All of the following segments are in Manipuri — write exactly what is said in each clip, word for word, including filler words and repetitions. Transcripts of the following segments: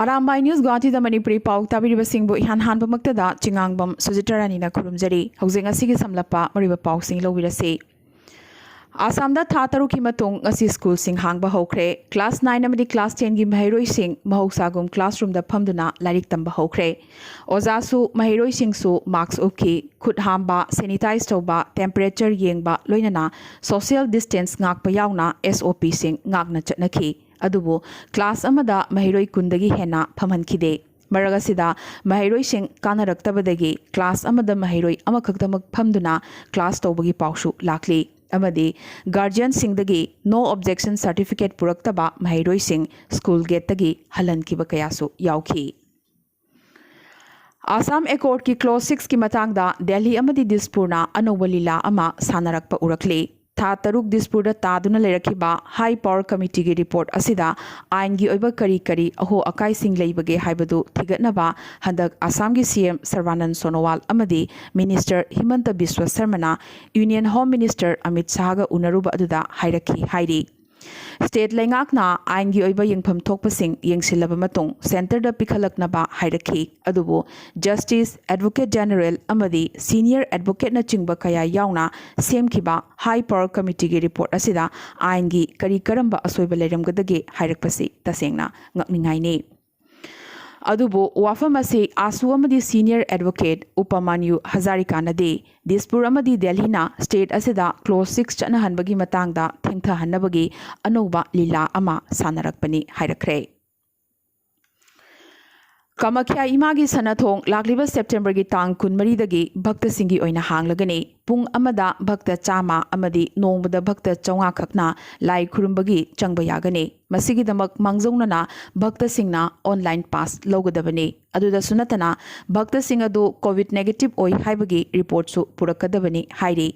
ꯑꯔꯥꯝꯕꯥꯏ ꯅ꯭ꯌꯨꯁ ꯒꯨꯋꯥꯍꯥꯇꯤꯗ ꯃꯅꯤꯄꯨꯔꯤ ꯄꯥꯎ ꯇꯥꯕꯤꯔꯤꯕꯁꯤꯡꯕꯨ ꯏꯍꯥꯟ ꯍꯥꯟꯕꯃꯛꯇꯗ ꯆꯤꯉꯥꯡꯕꯝ ꯁꯨꯖꯤꯇꯥ ꯔꯥꯅꯤꯅ ꯈꯨꯔꯨꯝꯖꯔꯤ꯫ ꯍꯧꯖꯤꯛ ꯉꯁꯤꯒꯤ ꯁꯝꯂꯞꯄ ꯃꯔꯨꯑꯣꯏꯕ ꯄꯥꯎꯁꯤꯡ ꯂꯧꯕꯤꯔꯁꯤ꯫ ꯑꯁꯥꯝꯗ ꯊꯥ ꯇꯔꯨꯛꯀꯤ ꯃꯇꯨꯡ ꯉꯁꯤ ꯁ꯭ꯀꯨꯜꯁꯤꯡ ꯍꯥꯡꯕ ꯍꯧꯈ꯭ꯔꯦ꯫ ꯀ꯭ꯂꯥꯁ ꯅꯥꯏꯟ ꯑꯃꯗꯤ ꯀ꯭ꯂꯥꯁ ꯇꯦꯟꯒꯤ ꯃꯍꯩꯔꯣꯏꯁꯤꯡ ꯃꯍꯧꯁꯥꯒꯨꯝ ꯀ꯭ꯂꯥꯁꯔꯨꯝꯗ ꯐꯝꯗꯨꯅ ꯂꯥꯏꯔꯤꯛ ꯇꯝꯕ ꯍꯧꯈ꯭ꯔꯦ꯫ ꯑꯣꯖꯥꯁꯨ ꯃꯍꯩꯔꯣꯏꯁꯤꯡꯁꯨ ꯃꯥꯛꯁ ꯎꯞꯈꯤ꯫ ꯈꯨꯠ ꯍꯥꯝꯕ, ꯁꯦꯅꯤꯇꯥꯏꯖ ꯇꯧꯕ, ꯇꯦꯝꯄꯔꯦꯆꯔ ꯌꯦꯡꯕ, ꯂꯣꯏꯅꯅ ꯁꯣꯁꯤꯌꯦꯜ ꯗꯤꯁꯇꯦꯟꯁ ꯉꯥꯛꯄ ꯌꯥꯎꯅ ꯑꯦꯁ ꯑꯣ ꯄꯤꯁꯤꯡ ꯉꯥꯛꯅ ꯆꯠꯅꯈꯤ꯫ ꯑꯗꯨꯕꯨ ꯀ꯭ꯂꯥꯁ ꯑꯃꯗ ꯃꯍꯩꯔꯣꯏ ꯀꯨꯟꯗꯒꯤ ꯍꯦꯟꯅ ꯐꯝꯍꯟꯈꯤꯗꯦ꯫ ꯃꯔꯛ ꯑꯁꯤꯗ ꯃꯍꯩꯔꯣꯏꯁꯤꯡ ꯀꯥꯟꯅꯔꯛꯇꯕꯗꯒꯤ ꯀ꯭ꯂꯥꯁ ꯑꯃꯗ ꯃꯍꯩꯔꯣꯏ ꯑꯃꯈꯛꯇꯃꯛ ꯐꯝꯗꯨꯅ ꯀ꯭ꯂꯥꯁ ꯇꯧꯕꯒꯤ ꯄꯥꯎꯁꯨ ꯂꯥꯛꯂꯤ꯫ ꯑꯃꯗꯤ ꯒꯥꯔꯖꯤꯌꯟꯁꯤꯡꯗꯒꯤ ꯅꯣ ꯑꯣꯕꯖꯦꯛꯁꯟ ꯁꯥꯔꯇꯤꯐꯤꯀꯦꯠ ꯄꯨꯔꯛꯇꯕ ꯃꯍꯩꯔꯣꯏꯁꯤꯡ ꯁ꯭ꯀꯨꯜ ꯒꯦꯠꯇꯒꯤ ꯍꯜꯍꯟꯈꯤꯕ ꯀꯌꯥꯁꯨ ꯌꯥꯎꯈꯤ꯫ ꯑꯁꯥꯝ ꯑꯦꯀꯣꯔꯗꯀꯤ ꯀ꯭ꯂꯣꯖ ꯁꯤꯛꯁꯀꯤ ꯃꯇꯥꯡꯗ ꯗꯦꯜꯂꯤ ꯑꯃꯗꯤ ꯗꯤꯁꯄꯨꯔꯅ ꯑꯅꯧꯕ ꯂꯤꯂꯥ ꯑꯃ ꯁꯥꯟꯅꯔꯛꯄ ꯎꯔꯛꯂꯤ꯫ ꯊꯥ ꯇꯔꯨꯛ ꯗꯤꯁꯄꯨꯔꯗ ꯇꯥꯗꯨꯅ ꯂꯩꯔꯛꯈꯤꯕ ꯍꯥꯏ ꯄꯥꯋꯔ ꯀꯃꯤꯇꯤꯒꯤ ꯔꯤꯄꯣꯔꯠ ꯑꯁꯤꯗ ꯑꯥꯏꯟꯒꯤ ꯑꯣꯏꯕ ꯀꯔꯤ ꯀꯔꯤ ꯑꯍꯣ ꯑꯀꯥꯏꯁꯤꯡ ꯂꯩꯕꯒꯦ ꯍꯥꯏꯕꯗꯨ ꯊꯤꯒꯠꯅꯕ ꯍꯟꯗꯛ ꯑꯁꯥꯝꯒꯤ ꯁꯤ ꯑꯦꯝ ꯁꯔꯕꯥꯅꯟ ꯁꯣꯅꯣꯋꯥꯜ ꯑꯃꯗꯤ ꯃꯤꯅꯤꯁꯇꯔ ꯍꯤꯃꯟꯇ ꯕꯤꯁ꯭ꯋ ꯁꯔꯃꯅ ꯌꯨꯅꯤꯌꯟ ꯍꯣꯝ ꯃꯤꯅꯤꯁꯇꯔ ꯑꯃꯤꯠ ꯁꯥꯍꯒ ꯎꯅꯔꯨꯕ ꯑꯗꯨꯗ ꯍꯥꯏꯔꯛꯈꯤ ꯍꯥꯏꯔꯤ꯫ ꯁ꯭ꯇꯦꯠ ꯂꯩꯉꯥꯛꯅ ꯑꯥꯏꯟꯒꯤ ꯑꯣꯏꯕ ꯌꯦꯡꯐꯝ ꯊꯣꯛꯄꯁꯤꯡ ꯌꯦꯡꯁꯤꯜꯂꯕ ꯃꯇꯨꯡ ꯁꯦꯟꯇꯔꯗ ꯄꯤꯈꯠꯂꯛꯅꯕ ꯍꯥꯏꯔꯛꯈꯤ꯫ ꯑꯗꯨꯕꯨ ꯖꯁꯇꯤꯁ, ꯑꯦꯗꯚꯣꯀꯦꯠ ꯖꯦꯅꯔꯦꯜ ꯑꯃꯗꯤ ꯁꯤꯅꯤꯌꯔ ꯑꯦꯗꯚꯣꯀꯦꯠꯅꯆꯤꯡꯕ ꯀꯌꯥ ꯌꯥꯎꯅ ꯁꯦꯝꯈꯤꯕ ꯍꯥꯏ ꯄꯥꯋꯔ ꯀꯃꯤꯇꯤꯒꯤ ꯔꯤꯄꯣꯔꯠ ꯑꯁꯤꯗ ꯑꯥꯏꯟꯒꯤ ꯀꯔꯤ ꯀꯔꯝꯕ ꯑꯁꯣꯏꯕ ꯂꯩꯔꯝꯒꯗꯒꯦ ꯍꯥꯏꯔꯛꯄꯁꯤ ꯇꯁꯦꯡꯅ ꯉꯛꯅꯤꯡꯉꯥꯏꯅꯤ꯫ ꯑꯗꯨꯕꯨ ꯋꯥꯐꯝ ꯑꯁꯤ ꯑꯥꯁꯨ ꯑꯃꯗꯤ ꯁꯤꯅꯤꯌꯔ ꯑꯦꯗꯚꯣꯀꯦꯠ ꯎꯄꯃꯥꯅ꯭ꯌꯨ ꯍꯖꯥꯔꯤꯀꯥꯅꯗꯤ ꯗꯤꯁꯄꯨꯔ ꯑꯃꯗꯤ ꯗꯦꯜꯍꯤꯅ ꯁ꯭ꯇꯦꯠ ꯑꯁꯤꯗ ꯀ꯭ꯂꯣꯖ ꯁꯤꯛꯁ ꯆꯠꯅꯍꯟꯕꯒꯤ ꯃꯇꯥꯡꯗ ꯊꯦꯡꯊꯍꯟꯅꯕꯒꯤ ꯑꯅꯧꯕ ꯂꯤꯂꯥ ꯑꯃ ꯁꯥꯟꯅꯔꯛꯄꯅꯤ ꯍꯥꯏꯔꯛꯈ꯭ꯔꯦ꯫ ꯀꯃꯈ꯭ꯌꯥ ꯏꯃꯥꯒꯤ ꯁꯅꯥꯊꯣꯡ ꯂꯥꯛꯂꯤꯕ ꯁꯦꯞꯇꯦꯝꯕꯔꯒꯤ ꯇꯥꯡ ꯀꯨꯟꯃꯔꯤꯗꯒꯤ ꯚꯛꯇꯁꯤꯡꯒꯤ ꯑꯣꯏꯅ ꯍꯥꯡꯂꯒꯅꯤ꯫ ꯄꯨꯡ ꯑꯃꯗ ꯚꯛꯇ ꯆꯥꯝꯃ ꯑꯃꯗꯤ ꯅꯣꯡꯃꯗ ꯚꯛꯇ ꯆꯥꯝꯃꯉꯥ ꯈꯛꯅ ꯂꯥꯏ ꯈꯨꯔꯨꯝꯕꯒꯤ ꯆꯪꯕ ꯌꯥꯒꯅꯤ꯫ ꯃꯁꯤꯒꯤꯗꯃꯛ ꯃꯥꯡꯖꯧꯅꯅ ꯚꯛꯇꯁꯤꯡꯅ ꯑꯣꯟꯂꯥꯏꯟ ꯄꯥꯁ ꯂꯧꯒꯗꯕꯅꯤ꯫ ꯑꯗꯨꯗꯁꯨ ꯅꯠꯇꯅ ꯚꯛꯇꯁꯤꯡ ꯑꯗꯨ ꯀꯣꯚꯤꯗ ꯅꯦꯒꯦꯇꯤꯚ ꯑꯣꯏ ꯍꯥꯏꯕꯒꯤ ꯔꯤꯄꯣꯔꯠꯁꯨ ꯄꯨꯔꯛꯀꯗꯕꯅꯤ ꯍꯥꯏꯔꯤ꯫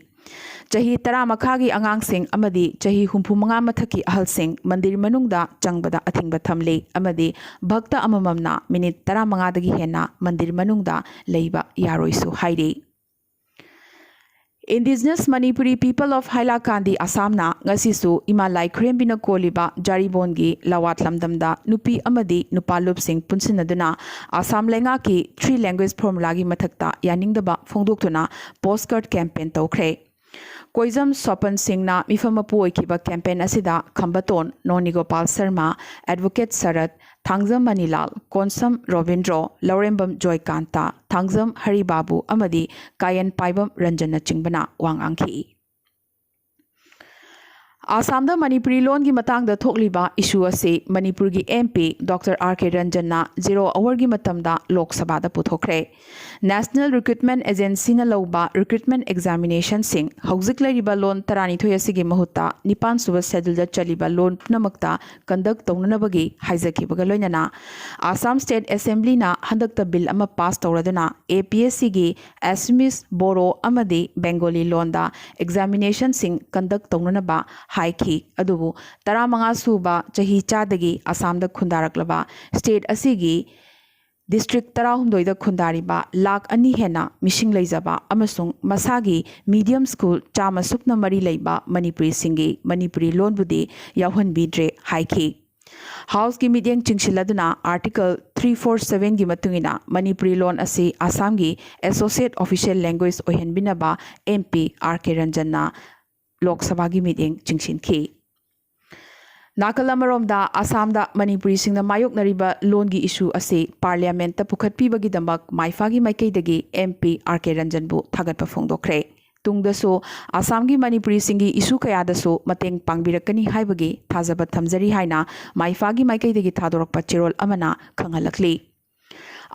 ꯆꯍꯤ ꯇꯔꯥ ꯃꯈꯥꯒꯤ ꯑꯉꯥꯡꯁꯤꯡ ꯑꯃꯗꯤ ꯆꯍꯤ ꯍꯨꯝꯐꯨ ꯃꯉꯥ ꯃꯊꯛꯀꯤ ꯑꯍꯜꯁꯤꯡ ꯃꯟꯗꯤꯔ ꯃꯅꯨꯡꯗ ꯆꯪꯕꯗ ꯑꯊꯤꯡꯕ ꯊꯝꯂꯤ ꯑꯃꯗꯤ ꯚꯛꯇ ꯑꯃꯃꯝꯅ ꯃꯤꯅꯤꯠ ꯇꯔꯥ ꯃꯉꯥꯗꯒꯤ ꯍꯦꯟꯅ ꯃꯟꯗꯤꯔ ꯃꯅꯨꯡꯗ ꯂꯩꯕ ꯌꯥꯔꯣꯏꯁꯨ ꯍꯥꯏꯔꯤ꯫ Indigenous Manipuri People of Hailakandi Assamꯅ ꯉꯁꯤꯁꯨ ꯏꯃꯥ ꯂꯥꯏ ꯈꯨꯔꯦꯝꯕꯤꯅ ꯀꯣꯜꯂꯤꯕ ꯖꯥꯔꯤꯕꯣꯟꯒꯤ ꯂꯋꯥꯠ ꯂꯝꯗꯝꯗ ꯅꯨꯄꯤ ꯑꯃꯗꯤ ꯅꯨꯄꯥ ꯂꯨꯞꯁꯤꯡ ꯄꯨꯟꯁꯤꯟꯅꯗꯨꯅ ꯑꯁꯥꯝ ꯂꯩꯉꯥꯛꯀꯤ three language formulaꯒꯤ ꯃꯊꯛꯇ ꯌꯥꯅꯤꯡꯗꯕ ꯐꯣꯡꯗꯣꯛꯇꯨꯅ postcard campaign ꯇꯧꯈ꯭ꯔꯦ꯫ ꯀꯣꯏꯖꯝ ꯁꯣꯄꯟ ꯁꯤꯡꯅ ꯃꯤꯐꯝ ꯃꯄꯨ ꯑꯣꯏꯈꯤꯕ campaign ꯑꯁꯤꯗ ꯈꯝꯕꯇꯣꯟ ꯅꯣꯅꯤꯒꯣꯄꯥꯜ ꯁꯔꯃ, advocate ꯁꯔꯠ, ꯊꯥꯡꯖꯝ ꯃꯅꯤꯂꯥꯜ, ꯀꯣꯟꯁꯝ ꯔꯣꯕꯤꯟꯗ꯭ꯔꯣ, ꯂꯧꯔꯦꯝꯕꯝ ꯖꯣꯏꯀꯥꯟꯇ, ꯊꯥꯡꯖꯝ ꯍꯔꯤꯕꯥꯕꯨ ꯑꯃꯗꯤ ꯀꯥꯌꯦꯟ ꯄꯥꯏꯕꯝ ꯔꯟꯖꯟꯅꯆꯤꯡꯕꯅ ꯋꯥ ꯉꯥꯡꯈꯤ꯫ ꯑꯁꯥꯝꯗ ꯃꯅꯤꯄꯨꯔꯤ ꯂꯣꯟꯒꯤ ꯃꯇꯥꯡꯗ ꯊꯣꯛꯂꯤꯕ issue ꯑꯁꯤ ꯃꯅꯤꯄꯨꯔꯒꯤ MP Doctor R K ꯔꯟꯖꯟꯅ zero hourꯒꯤ ꯃꯇꯝꯗ ꯂꯣꯛ ꯁꯚꯥꯗ ꯄꯨꯊꯣꯛꯈ꯭ꯔꯦ꯫ National Recruitment Agencyꯅ ꯂꯧꯕ recruitment examinationꯁꯤꯡ ꯍꯧꯖꯤꯛ ꯂꯩꯔꯤꯕ ꯂꯣꯟ ꯇꯔꯥꯅꯤꯊꯣꯏ ꯑꯁꯤꯒꯤ ꯃꯍꯨꯠꯇ ꯅꯤꯄꯥꯟ ꯁꯨꯕ scheduleꯗ ꯆꯜꯂꯤꯕ ꯂꯣꯟ ꯄꯨꯝꯅꯃꯛꯇ conduct ꯇꯧꯅꯅꯕꯒꯤ ꯍꯥꯏꯖꯈꯤꯕꯒ ꯂꯣꯏꯅꯅ Assam State Assemblyꯅ ꯍꯟꯗꯛꯇ bill ꯑꯃ pass ꯇꯧꯔꯗꯨꯅ APSCꯒꯤ Assamese, Bodo ꯑꯃꯗꯤ Bengali ꯂꯣꯟꯗ examinationꯁꯤꯡ conduct ꯇꯧꯅꯅꯕ ꯍꯥꯏꯈꯤ꯫ ꯑꯗꯨꯕꯨ ꯇꯔꯥꯃꯉꯥ ꯁꯨꯕ ꯆꯍꯤ ꯆꯥꯗꯒꯤ ꯑꯁꯥꯝꯗ ꯈꯨꯟꯗꯥꯔꯛꯂꯕ state ꯑꯁꯤꯒꯤ district ꯇꯔꯥꯍꯨꯝꯗꯣꯏꯗ ꯈꯨꯟꯗꯥꯔꯤꯕ ꯂꯥꯈ ꯑꯅꯤ ꯍꯦꯟꯅ ꯃꯤꯁꯤꯡ ꯂꯩꯖꯕ ꯑꯃꯁꯨꯡ ꯃꯁꯥꯒꯤ medium school ꯆꯥꯝꯃ ꯁꯨꯞꯅ ꯃꯔꯤ ꯂꯩꯕ ꯃꯅꯤꯄꯨꯔꯤꯁꯤꯡꯒꯤ ꯃꯅꯤꯄꯨꯔꯤ ꯂꯣꯟꯕꯨꯗꯤ ꯌꯥꯎꯍꯟꯕꯤꯗ꯭ꯔꯦ ꯍꯥꯏꯈꯤ꯫ Houseꯀꯤ ꯃꯤꯠꯌꯦꯡ ꯆꯤꯡꯁꯤꯜꯂꯗꯨꯅ Article three four sevenꯒꯤ ꯃꯇꯨꯡꯏꯟꯅ ꯃꯅꯤꯄꯨꯔꯤ ꯂꯣꯟ ꯑꯁꯤ ꯑꯁꯥꯝꯒꯤ associate official language ꯑꯣꯏꯍꯟꯕꯤꯅꯕ MP R K ꯔꯟꯖꯟꯅ ꯂꯣꯛ ꯁꯚꯥꯒꯤ ꯃꯤꯠꯌꯦꯡ ꯆꯤꯡꯁꯤꯟꯈꯤ꯫ ꯅꯥꯀꯜ ꯑꯃꯔꯣꯝꯗ ꯑꯁꯥꯝꯗ ꯃꯅꯤꯄꯨꯔꯤꯁꯤꯡꯅ ꯃꯥꯌꯣꯛꯅꯔꯤꯕ ꯂꯣꯟꯒꯤ issue ꯑꯁꯤ parliamentꯇ ꯄꯨꯈꯠꯄꯤꯕꯒꯤꯗꯃꯛ ꯃꯥꯏꯐꯥꯒꯤ ꯃꯥꯏꯀꯩꯗꯒꯤ MP R K ꯔꯟꯖꯟꯕꯨ ꯊꯥꯒꯠꯄ ꯐꯣꯡꯗꯣꯛꯈ꯭ꯔꯦ꯫ ꯇꯨꯡꯗꯁꯨ ꯑꯁꯥꯝꯒꯤ ꯃꯅꯤꯄꯨꯔꯤꯁꯤꯡꯒꯤ issue ꯀꯌꯥꯗꯁꯨ ꯃꯇꯦꯡ ꯄꯥꯡꯕꯤꯔꯛꯀꯅꯤ ꯍꯥꯏꯕꯒꯤ ꯊꯥꯖꯕ ꯊꯝꯖꯔꯤ ꯍꯥꯏꯅ ꯃꯥꯏꯐꯥꯒꯤ ꯃꯥꯏꯀꯩꯗꯒꯤ ꯊꯥꯗꯣꯔꯛꯄ ꯆꯦꯔꯣꯜ ꯑꯃꯅ ꯈꯪꯍꯜꯂꯛꯂꯤ꯫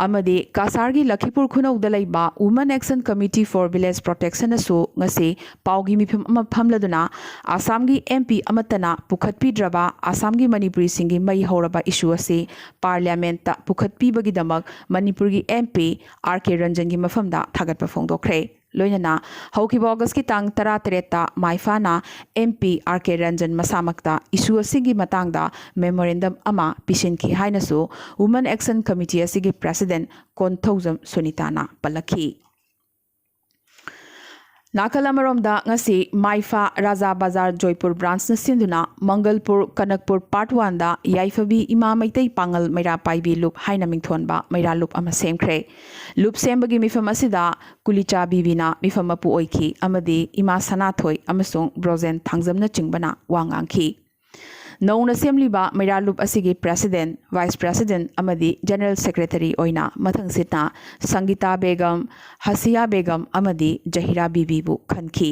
ꯑꯃꯗꯤ ꯀꯁꯥꯔꯒꯤ ꯂꯈꯤꯄꯨꯔ ꯈꯨꯅꯧꯗ ꯂꯩꯕ Women Action Committee for Village Protectionꯅꯁꯨ ꯉꯁꯤ ꯄꯥꯎꯒꯤ ꯃꯤꯐꯝ ꯑꯃ ꯐꯝꯂꯗꯨꯅ ꯑꯁꯥꯝꯒꯤ MP ꯑꯃꯠꯇꯅ ꯄꯨꯈꯠꯄꯤꯗ꯭ꯔꯕ ꯑꯁꯥꯝꯒꯤ ꯃꯅꯤꯄꯨꯔꯤꯁꯤꯡꯒꯤ ꯃꯩ ꯍꯧꯔꯕ issue ꯑꯁꯤ parliamentꯇ ꯄꯨꯈꯠꯄꯤꯕꯒꯤꯗꯃꯛ ꯃꯅꯤꯄꯨꯔꯒꯤ MP R K ꯔꯟꯖꯟꯒꯤ ꯃꯐꯝꯗ ꯊꯥꯒꯠꯄ ꯐꯣꯡꯗꯣꯛꯈ꯭ꯔꯦ꯫ ꯂꯣꯏꯅꯅ ꯍꯧꯈꯤꯕ Augustꯀꯤ ꯇꯥꯡ ꯇꯔꯥꯇꯔꯦꯠꯇ ꯃꯥꯏꯐꯥꯅ MP R K Ranjan ꯃꯁꯥꯃꯛꯇ issue ꯑꯁꯤꯒꯤ ꯃꯇꯥꯡꯗ memorandum ꯑꯃ ꯄꯤꯁꯤꯟꯈꯤ ꯍꯥꯏꯅꯁꯨ Women Action Committee ꯑꯁꯤꯒꯤ president ꯀꯣꯟꯊꯧꯖꯝ ꯁꯨꯅꯤꯇꯥꯅ ꯄꯜꯂꯛꯈꯤ꯫ ꯅꯥꯀꯜ ꯑꯃꯔꯣꯝꯗ, ꯉꯁꯤ ꯃꯥꯏꯐꯥ ꯔꯥꯖꯥ ꯕꯖꯥꯔ ꯖꯣꯏꯄꯨꯔ ꯕ꯭ꯔꯥꯟꯁꯅ ꯁꯤꯟꯗꯨꯅ ꯃꯪꯒꯜꯄꯨꯔ ꯀꯅꯛꯄꯨꯔ ꯄꯥꯔꯠ ꯋꯥꯟꯗ ꯌꯥꯏꯐꯕꯤ ꯏꯃꯥ ꯃꯩꯇꯩ ꯄꯥꯉꯜ ꯃꯩꯔꯥ ꯄꯥꯏꯕꯤ ꯂꯨꯞ ꯍꯥꯏꯅ ꯃꯤꯡꯊꯣꯟꯕ ꯃꯩꯔꯥ ꯂꯨꯞ ꯑꯃ ꯁꯦꯝꯈ꯭ꯔꯦ꯫ ꯂꯨꯞ ꯁꯦꯝꯕꯒꯤ ꯃꯤꯐꯝ ꯑꯁꯤꯗ ꯀꯨꯂꯤꯆꯥ ꯕꯤꯕꯤꯅ ꯃꯤꯐꯝ ꯃꯄꯨ ꯑꯣꯏꯈꯤ ꯑꯃꯗꯤ ꯏꯃꯥ ꯁꯅꯥꯊꯣꯏ ꯑꯃꯁꯨꯡ ꯕ꯭ꯔꯣꯖꯦꯟ ꯊꯥꯡꯖꯝꯅꯆꯤꯡꯕꯅ ꯋꯥ ꯉꯥꯡꯈꯤ꯫ ꯅꯧꯅ ꯁꯦꯝꯂꯤꯕ ꯃꯩꯔꯥ ꯂꯨꯞ ꯑꯁꯤꯒꯤ ꯄ꯭ꯔꯦꯁꯤꯗꯦꯟ, ꯚꯥꯏꯁ ꯄ꯭ꯔꯦꯁꯤꯗꯦꯟ ꯑꯃꯗꯤ ꯖꯦꯅꯔꯦꯜ ꯁꯦꯀ꯭ꯔꯦꯇꯔꯤ ꯑꯣꯏꯅ ꯃꯊꯪꯁꯤꯠꯅ ꯁꯪꯒꯤꯇꯥ ꯕꯦꯒꯝ, ꯍꯁꯤꯌꯥ ꯕꯦꯒꯝ ꯑꯃꯗꯤ ꯖꯍꯤꯔꯥ ꯕꯤꯕꯤꯕꯨ ꯈꯟꯈꯤ꯫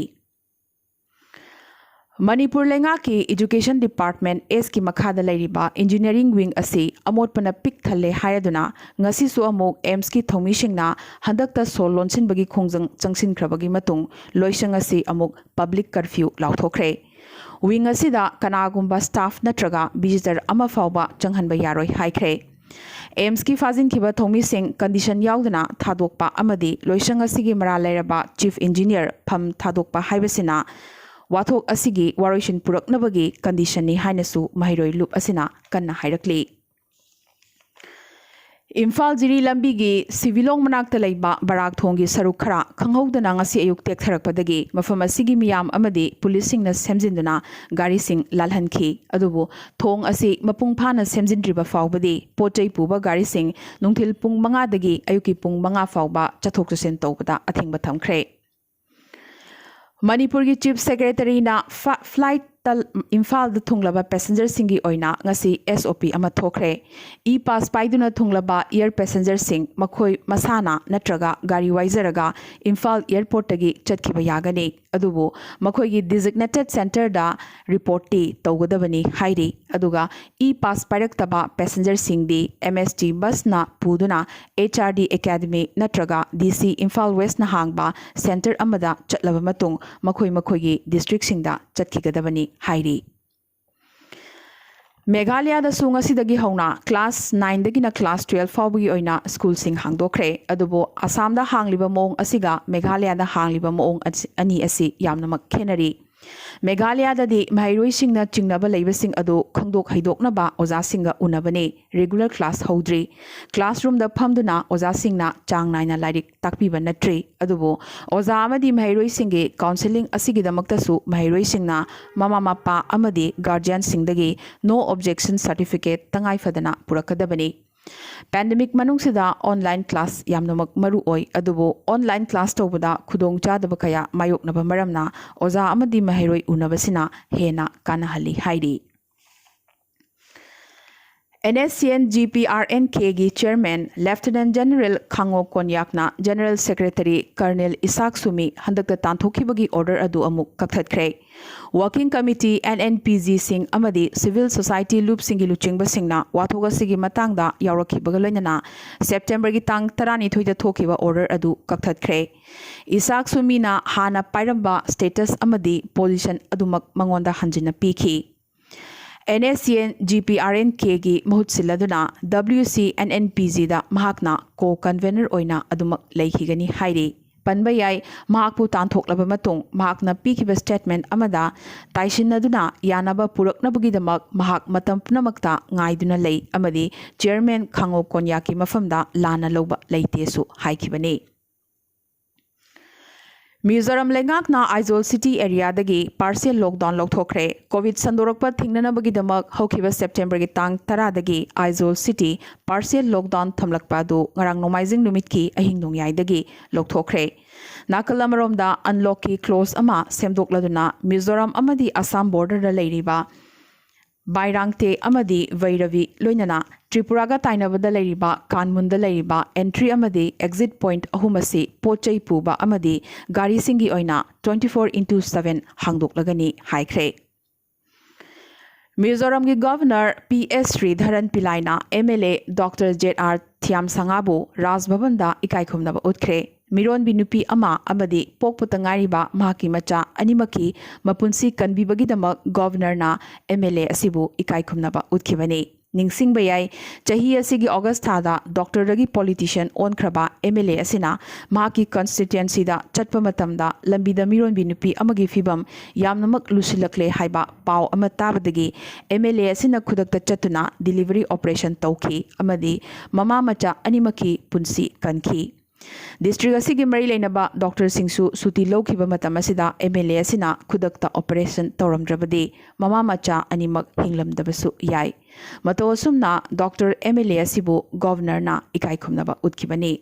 ꯃꯅꯤꯄꯨꯔ ꯂꯩꯉꯥꯛꯀꯤ ꯏꯗꯨꯀꯦꯁꯟ ꯗꯤꯄꯥꯔꯠꯃꯦꯟ ꯑꯦꯁꯀꯤ ꯃꯈꯥꯗ ꯂꯩꯔꯤꯕ ꯏꯟꯖꯤꯅꯤꯌꯥꯔꯤꯡ ꯋꯤꯡ ꯑꯁꯤ ꯑꯃꯣꯠꯄꯅ ꯄꯤꯛ ꯊꯜꯂꯦ ꯍꯥꯏꯔꯗꯨꯅ ꯉꯁꯤꯁꯨ ꯑꯃꯨꯛ ꯑꯦꯝꯁꯀꯤ ꯊꯧꯃꯤꯁꯤꯡꯅ ꯍꯟꯗꯛꯇ ꯁꯣ ꯂꯣꯟꯁꯤꯟꯕꯒꯤ ꯈꯣꯡꯖꯪ ꯆꯪꯁꯤꯟꯈ꯭ꯔꯕꯒꯤ ꯃꯇꯨꯡ ꯂꯣꯏꯁꯪ ꯑꯁꯤ ꯑꯃꯨꯛ ꯄꯕ꯭ꯂꯤꯛ ꯀꯔꯐ꯭ꯌꯨ ꯂꯥꯎꯊꯣꯛꯈ꯭ꯔꯦ꯫ ꯋꯤꯡ ꯑꯁꯤꯗ ꯀꯅꯥꯒꯨꯝꯕ ꯁ꯭ꯇꯥꯐ ꯅꯠꯇ꯭ꯔꯒ ꯚꯤꯖꯤꯇꯔ ꯑꯃ ꯐꯥꯎꯕ ꯆꯪꯍꯟꯕ ꯌꯥꯔꯣꯏ ꯍꯥꯏꯈ꯭ꯔꯦ꯫ ꯑꯦꯝꯁꯀꯤ ꯐꯥꯖꯤꯟꯈꯤꯕ ꯊꯧꯃꯤꯁꯤꯡ ꯀꯟꯗꯤꯁꯟ ꯌꯥꯎꯗꯅ ꯊꯥꯗꯣꯛꯄ ꯑꯃꯗꯤ ꯂꯣꯏꯁꯪ ꯑꯁꯤꯒꯤ ꯃꯔꯥꯜ ꯂꯩꯔꯕ ꯆꯤꯐ ꯏꯟꯖꯤꯅꯤꯌꯔ ꯐꯝ ꯊꯥꯗꯣꯛꯄ ꯍꯥꯏꯕꯁꯤꯅ ꯋꯥꯊꯣꯛ ꯑꯁꯤꯒꯤ ꯋꯥꯔꯣꯏꯁꯤꯟ ꯄꯨꯔꯛꯅꯕꯒꯤ ꯀꯟꯗꯤꯁꯟꯅꯤ ꯍꯥꯏꯅꯁꯨ ꯃꯍꯩꯔꯣꯏ ꯂꯨꯞ ꯑꯁꯤꯅ ꯀꯟꯅ ꯍꯥꯏꯔꯛꯂꯤ꯫ ꯏꯝꯐꯥꯜ ꯖꯤꯔꯤ ꯂꯝꯕꯤꯒꯤ ꯁꯤꯚꯤꯂꯣꯡ ꯃꯅꯥꯛꯇ ꯂꯩꯕ ꯕꯔꯥꯛ ꯊꯣꯡꯒꯤ ꯁꯔꯨꯛ ꯈꯔ ꯈꯪꯍꯧꯗꯅ ꯉꯁꯤ ꯑꯌꯨꯛ ꯇꯦꯛꯊꯔꯛꯄꯗꯒꯤ ꯃꯐꯝ ꯑꯁꯤꯒꯤ ꯃꯤꯌꯥꯝ ꯑꯃꯗꯤ ꯄꯨꯂꯤꯁꯁꯤꯡꯅ ꯁꯦꯝꯖꯤꯟꯗꯨꯅ ꯒꯥꯔꯤꯁꯤꯡ ꯂꯥꯜꯍꯟꯈꯤ꯫ ꯑꯗꯨꯕꯨ ꯊꯣꯡ ꯑꯁꯤ ꯃꯄꯨꯡ ꯐꯥꯅ ꯁꯦꯝꯖꯤꯟꯗ꯭ꯔꯤꯕ ꯐꯥꯎꯕꯗꯤ ꯄꯣꯠ ꯆꯩ ꯄꯨꯕ ꯒꯥꯔꯤꯁꯤꯡ ꯅꯨꯡꯊꯤꯜ ꯄꯨꯡ ꯃꯉꯥꯗꯒꯤ ꯑꯌꯨꯛꯀꯤ ꯄꯨꯡ ꯃꯉꯥ ꯐꯥꯎꯕ ꯆꯠꯊꯣꯛ ꯆꯠꯁꯤꯟ ꯇꯧꯕꯗ ꯑꯊꯤꯡꯕ ꯊꯝꯈ꯭ꯔꯦ꯫ ꯃꯅꯤꯄꯨꯔꯒꯤ ꯆꯤꯐ ꯁꯦꯀ꯭ꯔꯦꯇꯔꯤꯅ ꯐ-, ꯐ꯭ꯂꯥꯏꯠꯇ ꯏꯝꯐꯥꯜꯗ ꯊꯨꯡꯂꯕ ꯄꯦꯁꯦꯟꯖꯔꯁꯤꯡꯒꯤ ꯑꯣꯏꯅ ꯉꯁꯤ ꯑꯦꯁ ꯑꯣ ꯄꯤ ꯑꯃ ꯊꯣꯛꯈ꯭ꯔꯦ꯫ ꯏ ꯄꯥꯁ ꯄꯥꯏꯗꯨꯅ ꯊꯨꯡꯂꯕ ꯏꯌꯔ ꯄꯦꯁꯦꯟꯖꯔꯁꯤꯡ ꯃꯈꯣꯏ ꯃꯁꯥꯅ ꯅꯠꯇ꯭ꯔꯒ ꯒꯥꯔꯤ ꯋꯥꯏꯖꯔꯒ ꯏꯝꯐꯥꯜ ꯏꯌꯔꯄꯣꯔꯠꯇꯒꯤ ꯆꯠꯈꯤꯕ ꯌꯥꯒꯅꯤ꯫ ꯑꯗꯨꯕꯨ ꯃꯈꯣꯏꯒꯤ ꯗꯤꯖꯤꯒꯅꯦꯇꯦꯗ ꯁꯦꯟꯇꯔꯗ ꯔꯤꯄꯣꯔꯠꯇꯤ ꯇꯧꯒꯗꯕꯅꯤ ꯍꯥꯏꯔꯤ꯫ ꯑꯗꯨꯒ ꯏ ꯄꯥꯁ ꯄꯥꯏꯔꯛꯇꯕ ꯄꯦꯁꯦꯟꯖꯔꯁꯤꯡꯗꯤ ꯑꯦꯝ ꯑꯦꯁ ꯇꯤ ꯕꯁꯅ ꯄꯨꯗꯨꯅ ꯑꯦꯆ ꯑꯥꯔ ꯗꯤ ꯑꯦꯀꯥꯗꯃꯤ ꯅꯠꯇ꯭ꯔꯒ ꯗꯤ ꯁꯤ ꯏꯝꯐꯥꯜ ꯋꯦꯁꯅ ꯍꯥꯡꯕ ꯁꯦꯟꯇꯔ ꯑꯃꯗ ꯆꯠꯂꯕ ꯃꯇꯨꯡ ꯃꯈꯣꯏ ꯃꯈꯣꯏꯒꯤ ꯗꯤꯁꯇ꯭ꯔꯤꯛꯁꯤꯡꯗ ꯆꯠꯈꯤꯒꯗꯕꯅꯤ ꯍꯥꯏꯔꯤ꯫ ꯃꯦꯘꯥꯂꯌꯥꯗꯁꯨ ꯉꯁꯤꯗꯒꯤ ꯍꯧꯅ ꯀ꯭ꯂꯥꯁ ꯅꯥꯏꯟꯗꯒꯤꯅ ꯀ꯭ꯂꯥꯁ ꯇꯨꯌꯦꯜꯐ ꯐꯥꯎꯕꯒꯤ ꯑꯣꯏꯅ ꯁ꯭ꯀꯨꯜꯁꯤꯡ ꯍꯥꯡꯗꯣꯛꯈ꯭ꯔꯦ꯫ ꯑꯗꯨꯕꯨ ꯑꯁꯥꯝꯗ ꯍꯥꯡꯂꯤꯕ ꯃꯑꯣꯡ ꯑꯁꯤꯒ ꯃꯦꯘꯥꯂꯌꯥꯗ ꯍꯥꯡꯂꯤꯕ ꯃꯑꯣꯡ ꯑꯁꯤ, ꯑꯅꯤ ꯑꯁꯤ ꯌꯥꯝꯅꯃꯛ ꯈꯦꯠꯅꯔꯤ꯫ ꯃꯦꯘꯥꯂꯌꯥꯗꯗꯤ ꯃꯍꯩꯔꯣꯏꯁꯤꯡꯅ ꯆꯤꯡꯅꯕ ꯂꯩꯕꯁꯤꯡ ꯑꯗꯨ ꯈꯪꯗꯣꯛ ꯍꯩꯗꯣꯛꯅꯕ ꯑꯣꯖꯥꯁꯤꯡꯒ ꯎꯅꯕꯅꯤ꯫ ꯔꯤꯒꯨꯂꯔ ꯀ꯭ꯂꯥꯁ ꯍꯧꯗ꯭ꯔꯤ꯫ ꯀ꯭ꯂꯥꯁꯔꯨꯝꯗ ꯐꯝꯗꯨꯅ ꯑꯣꯖꯥꯁꯤꯡꯅ ꯆꯥꯡ ꯅꯥꯏꯅ ꯂꯥꯏꯔꯤꯛ ꯇꯥꯛꯄꯤꯕ ꯅꯠꯇ꯭ꯔꯤ꯫ ꯑꯗꯨꯕꯨ ꯑꯣꯖꯥ ꯑꯃꯗꯤ ꯃꯍꯩꯔꯣꯏꯁꯤꯡꯒꯤ ꯀꯥꯎꯟꯁꯦꯂꯤꯡ ꯑꯁꯤꯒꯤꯗꯃꯛꯇꯁꯨ ꯃꯍꯩꯔꯣꯏꯁꯤꯡꯅ ꯃꯃꯥ ꯃꯄꯥ ꯑꯃꯗꯤ ꯒꯥꯔꯖꯤꯌꯥꯟꯁꯤꯡꯗꯒꯤ ꯅꯣ ꯑꯣꯕꯖꯦꯛꯁꯟ ꯁꯥꯔꯇꯤꯐꯤꯀꯦꯠ ꯇꯉꯥꯏ ꯐꯗꯅ ꯄꯨꯔꯛꯀꯗꯕꯅꯤ꯫ ꯄꯦꯟꯗꯦꯃꯤꯛ ꯃꯅꯨꯡꯁꯤꯗ ꯑꯣꯟꯂꯥꯏꯟ ꯀ꯭ꯂꯥꯁ ꯌꯥꯝꯅꯃꯛ ꯃꯔꯨ ꯑꯣꯏ, ꯑꯗꯨꯕꯨ ꯑꯣꯟꯂꯥꯏꯟ ꯀ꯭ꯂꯥꯁ ꯇꯧꯕꯗ ꯈꯨꯗꯣꯡꯆꯥꯗꯕ ꯀꯌꯥ ꯃꯥꯌꯣꯛꯅꯕ ꯃꯔꯝꯅ ꯑꯣꯖꯥ ꯑꯃꯗꯤ ꯃꯍꯩꯔꯣꯏ ꯎꯅꯕꯁꯤꯅ ꯍꯦꯟꯅ ꯀꯥꯟꯅꯍꯜꯂꯤ ꯍꯥꯏꯔꯤ꯫ NSCN GPRNKꯒꯤ ꯆꯤꯌꯔꯃꯦꯟ ꯂꯦꯐꯇꯤꯅꯦꯟ ꯖꯦꯅꯔꯦꯜ ꯈꯥꯡꯉꯣ ꯀꯣꯟꯌꯥꯛꯅ general secretary colonel Isaac Sumi ꯍꯟꯗꯛꯇ ꯇꯥꯟꯊꯣꯛꯈꯤꯕꯒꯤ ꯑꯣꯔꯗꯔ ꯑꯗꯨ ꯑꯃꯨꯛ ꯀꯛꯊꯠꯈ꯭ꯔꯦ꯫ ꯋꯥꯔꯀꯤꯡ ꯀꯃꯤꯇꯤ, NNPGꯁꯤꯡ ꯑꯃꯗꯤ ꯁꯤꯚꯤꯜ ꯁꯣꯁꯥꯏꯇꯤ ꯂꯨꯞꯁꯤꯡꯒꯤ ꯂꯨꯆꯤꯡꯕꯁꯤꯡꯅ ꯋꯥꯊꯣꯛ ꯑꯁꯤꯒꯤ ꯃꯇꯥꯡꯗ ꯌꯥꯎꯔꯛꯈꯤꯕꯒ ꯂꯣꯏꯅꯅ ꯁꯦꯞꯇꯦꯝꯕꯔꯒꯤ ꯇꯥꯡ ꯇꯔꯥꯅꯤꯊꯣꯏꯗ ꯊꯣꯛꯈꯤꯕ ꯑꯣꯔꯗꯔ ꯑꯗꯨ ꯀꯛꯊꯠꯈ꯭ꯔꯦ꯫ ꯏꯁꯥꯛ ꯁꯨꯃꯤꯅ ꯍꯥꯟꯅ ꯄꯥꯏꯔꯝꯕ ꯁ꯭ꯇꯦꯇꯁ ꯑꯃꯗꯤ ꯄꯣꯖꯤꯁꯟ ꯑꯗꯨꯃꯛ ꯃꯉꯣꯟꯗ ꯍꯟꯖꯤꯟꯅ ꯄꯤꯈꯤ꯫ NSCN GPRNKꯒꯤ ꯃꯍꯨꯠ ꯁꯤꯜꯂꯗꯨꯅ WCNNPGꯗ ꯃꯍꯥꯛꯅ ꯀꯣ ꯀꯟꯚꯦꯅꯔ ꯑꯣꯏꯅ ꯑꯗꯨꯃꯛ ꯂꯩꯈꯤꯒꯅꯤ ꯍꯥꯏꯔꯤ꯫ ꯄꯟꯕ ꯌꯥꯏ, ꯃꯍꯥꯛꯄꯨ ꯇꯥꯟꯊꯣꯛꯂꯕ ꯃꯇꯨꯡ ꯃꯍꯥꯛꯅ ꯄꯤꯈꯤꯕ ꯁ꯭ꯇꯦꯠꯃꯦꯟ ꯑꯃꯗ ꯇꯥꯏꯁꯤꯟꯅꯗꯨꯅ ꯌꯥꯅꯕ ꯄꯨꯔꯛꯅꯕꯒꯤꯗꯃꯛ ꯃꯍꯥꯛ ꯃꯇꯝ ꯄꯨꯝꯅꯃꯛꯇ ꯉꯥꯏꯗꯨꯅ ꯂꯩ ꯑꯃꯗꯤ ꯆꯤꯌꯔꯃꯦꯟ ꯈꯥꯡꯉꯣ ꯀꯣꯟꯌꯥꯛꯀꯤ ꯃꯐꯝꯗ ꯂꯥꯟꯅ ꯂꯧꯕ ꯂꯩꯇꯦꯁꯨ ꯍꯥꯏꯈꯤꯕꯅꯤ꯫ ꯃꯤꯖꯣꯔꯥꯝ ꯂꯩꯉꯥꯛꯅ ꯑꯥꯏꯖꯣꯜ ꯁꯤꯇꯤ ꯑꯦꯔꯤꯌꯥꯗꯒꯤ ꯄꯥꯔꯁꯤꯌꯦꯜ ꯂꯣꯛꯗꯥꯎꯟ ꯂꯧꯊꯣꯛꯈ꯭ꯔꯦ꯫ ꯀꯣꯚꯤꯗ ꯁꯟꯗꯣꯔꯛꯄ ꯊꯤꯡꯅꯅꯕꯒꯤꯗꯃꯛ ꯍꯧꯈꯤꯕ ꯁꯦꯞꯇꯦꯝꯕꯔꯒꯤ ꯇꯥꯡ ꯇꯔꯥꯗꯒꯤ ꯑꯥꯏꯖꯣꯜ ꯁꯤꯇꯤ ꯄꯥꯔꯁꯤꯌꯦꯜ ꯂꯣꯛꯗꯥꯎꯟ ꯊꯝꯂꯛꯄ ꯑꯗꯨ ꯉꯔꯥꯡ ꯅꯣꯡꯃꯥꯏꯖꯤꯡ ꯅꯨꯃꯤꯠꯀꯤ ꯑꯍꯤꯡ ꯅꯣꯡꯌꯥꯏꯗꯒꯤ ꯂꯧꯊꯣꯛꯈ꯭ꯔꯦ꯫ ꯅꯥꯀꯜ ꯑꯃꯔꯣꯝꯗ ꯑꯟꯂꯣꯛꯀꯤ ꯀ꯭ꯂꯣꯖ ꯑꯃ ꯁꯦꯝꯗꯣꯛꯂꯗꯨꯅ ꯃꯤꯖꯣꯔꯥꯝ ꯑꯃꯗꯤ ꯑꯁꯥꯝ ꯕꯣꯔꯗꯔꯗ ꯂꯩꯔꯤꯕ ꯕꯥꯏꯔꯥꯡꯇꯦ ꯑꯃꯗꯤ ꯚꯩꯔꯕꯤ ꯂꯣꯏꯅꯅ ꯇ꯭ꯔꯤꯄꯨꯔꯥꯒ ꯇꯥꯏꯅꯕꯗ ꯂꯩꯔꯤꯕ ꯀꯥꯟꯃꯨꯟꯗ ꯂꯩꯔꯤꯕ ꯑꯦꯟꯇ꯭ꯔꯤ ꯑꯃꯗꯤ ꯑꯦꯛꯖꯤꯠ ꯄꯣꯏꯟꯠ ꯑꯍꯨꯝ ꯑꯁꯤ ꯄꯣꯠ ꯆꯩ ꯄꯨꯕ ꯑꯃꯗꯤ ꯒꯥꯔꯤꯁꯤꯡꯒꯤ ꯑꯣꯏꯅ twenty four into seven ꯍꯥꯡꯗꯣꯛꯂꯒꯅꯤ ꯍꯥꯏꯈ꯭ꯔꯦ꯫ ꯃꯤꯖꯣꯔꯥꯝꯒꯤ ꯒꯚꯔꯅꯔ ꯄꯤ ꯑꯦꯁ ꯁ꯭ꯔꯤꯙꯔꯟ ꯄꯤꯂꯥꯏꯅ MLA ꯗꯣꯛꯇꯔ ꯖꯦꯗ ꯑꯥꯔ ꯊꯤꯌꯥꯝꯁꯉꯥꯕꯨ ꯔꯥꯖ ꯚꯕꯟꯗ ꯏꯀꯥꯏꯈꯨꯝꯅꯕ ꯎꯠꯈ꯭ꯔꯦ꯫ ꯃꯤꯔꯣꯟꯕꯤ ꯅꯨꯄꯤ ꯑꯃ ꯑꯃꯗꯤ ꯄꯣꯛꯄꯇ ꯉꯥꯏꯔꯤꯕ ꯃꯍꯥꯛꯀꯤ ꯃꯆꯥ ꯑꯅꯤꯃꯛꯀꯤ ꯃꯄꯨꯟꯁꯤ ꯀꯟꯕꯤꯕꯒꯤꯗꯃꯛ ꯒꯚꯔꯅꯔꯅ MLA ꯑꯁꯤꯕꯨ ꯏꯀꯥꯏꯈꯨꯝꯅꯕ ꯎꯠꯈꯤꯕꯅꯤ꯫ ꯅꯤꯡꯁꯤꯡꯕ ꯌꯥꯏ, ꯆꯍꯤ ꯑꯁꯤꯒꯤ ꯑꯣꯒꯁ ꯊꯥꯗ ꯗꯣꯛꯇꯔꯗꯒꯤ ꯄꯣꯂꯤꯇꯤꯁꯤꯌꯥꯟ ꯑꯣꯟꯈ꯭ꯔꯕ ꯑꯦꯝ ꯑꯦꯜ ꯑꯦ ꯑꯁꯤꯅ ꯃꯍꯥꯛꯀꯤ ꯀꯟꯁꯇꯤꯇ꯭ꯋꯦꯟꯁꯤꯗ ꯆꯠꯄ ꯃꯇꯝꯗ ꯂꯝꯕꯤꯗ ꯃꯤꯔꯣꯟꯕꯤ ꯅꯨꯄꯤ ꯑꯃꯒꯤ ꯐꯤꯕꯝ ꯌꯥꯝꯅꯃꯛ ꯂꯨꯁꯤꯜꯂꯛꯂꯦ ꯍꯥꯏꯕ ꯄꯥꯎ ꯑꯃ ꯇꯥꯕꯗꯒꯤ ꯑꯦꯝ ꯑꯦꯜ ꯑꯦ ꯑꯁꯤꯅ ꯈꯨꯗꯛꯇ ꯆꯠꯇꯨꯅ ꯗꯤꯂꯤꯚꯔꯤ ꯑꯣꯄꯔꯦꯁꯟ ꯇꯧꯈꯤ ꯑꯃꯗꯤ ꯃꯃꯥ ꯃꯆꯥ ꯑꯅꯤꯃꯛꯀꯤ ꯄꯨꯟꯁꯤ ꯀꯟꯈꯤ꯫ ꯗꯤꯁꯇ꯭ꯔꯤꯛ ꯑꯁꯤꯒꯤ ꯃꯔꯤ ꯂꯩꯅꯕ ꯗꯣꯛꯇꯔꯁꯤꯡꯁꯨ ꯁꯨꯇꯤ ꯂꯧꯈꯤꯕ ꯃꯇꯝ ꯑꯁꯤꯗ ꯑꯦꯝ ꯑꯦꯜ ꯑꯦ ꯑꯁꯤꯅ ꯈꯨꯗꯛꯇ ꯑꯣꯄꯔꯦꯁꯟ ꯇꯧꯔꯝꯗ꯭ꯔꯕꯗꯤ ꯃꯃꯥ ꯃꯆꯥ ꯑꯅꯤꯃꯛ ꯍꯤꯡꯂꯝꯗꯕꯁꯨ ꯌꯥꯏ꯫ ꯃꯇꯧ ꯑꯁꯨꯝꯅ ꯗꯣꯛꯇꯔ ꯑꯦꯝ ꯑꯦꯜ ꯑꯦ ꯑꯁꯤꯕꯨ ꯒꯣꯚꯔꯅꯔꯅ ꯏꯀꯥꯏ ꯈꯨꯝꯅꯕ ꯎꯠꯈꯤꯕꯅꯤ꯫